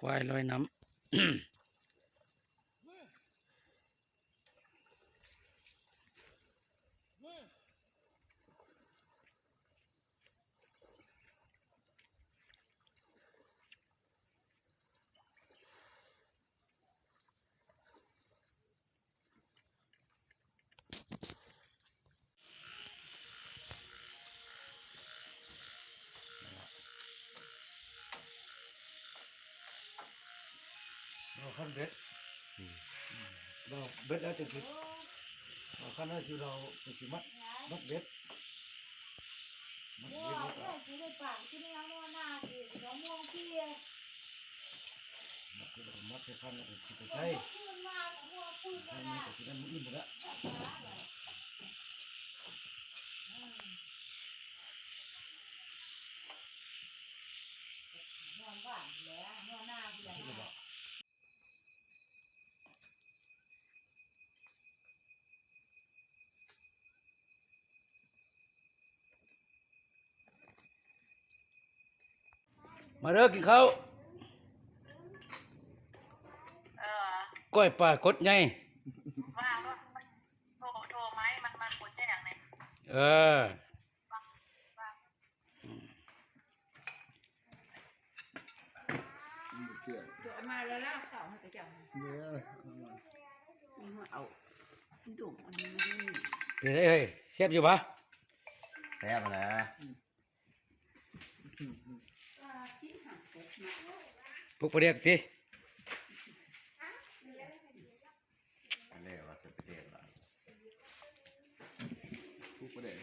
ວາຍລອຍນ້ຳ. ລາວຄັນເບັດ ອືມ ລາວເບັດແລ້ວຈັ່ງຊິ ລາວຄັນແລ້ວຊິ ລາວຈັ່ງຊິມັດ ມັດເບັດ ມັດເບັດແລ້ວກໍ ມັດເປັນມັດເປັນຄັນ ແລ້ວກໍຊິໄປໃສ່ ມັນກໍຊິໄດ້ມື້ອື່ນພຸ້ນລະ. ມາເດີ ກິນເຂົ້າ ເອີ ກ້ອຍປາກົດໃຫຍ່ ວ່າໂທ ໂທໄມ້ມັນ ມັນບໍ່ແຈ້ງນີ້ ເອີ. ເອົາມາແລ້ວລາວເຂົ້າໃຫ້ເຂົາເຈົ້າ ເອີ ເອົາດົງອັນນີ້ມາ ເປັນໄດເອີຍ ແຊບຢູ່ບໍ່? ແຊບຫັ້ນແຫຼະ ອືມ ປຸກປາແດກຕິ ອັນນີ້ວ່າຊິໄປເທດລະ ປຸກປາແດກ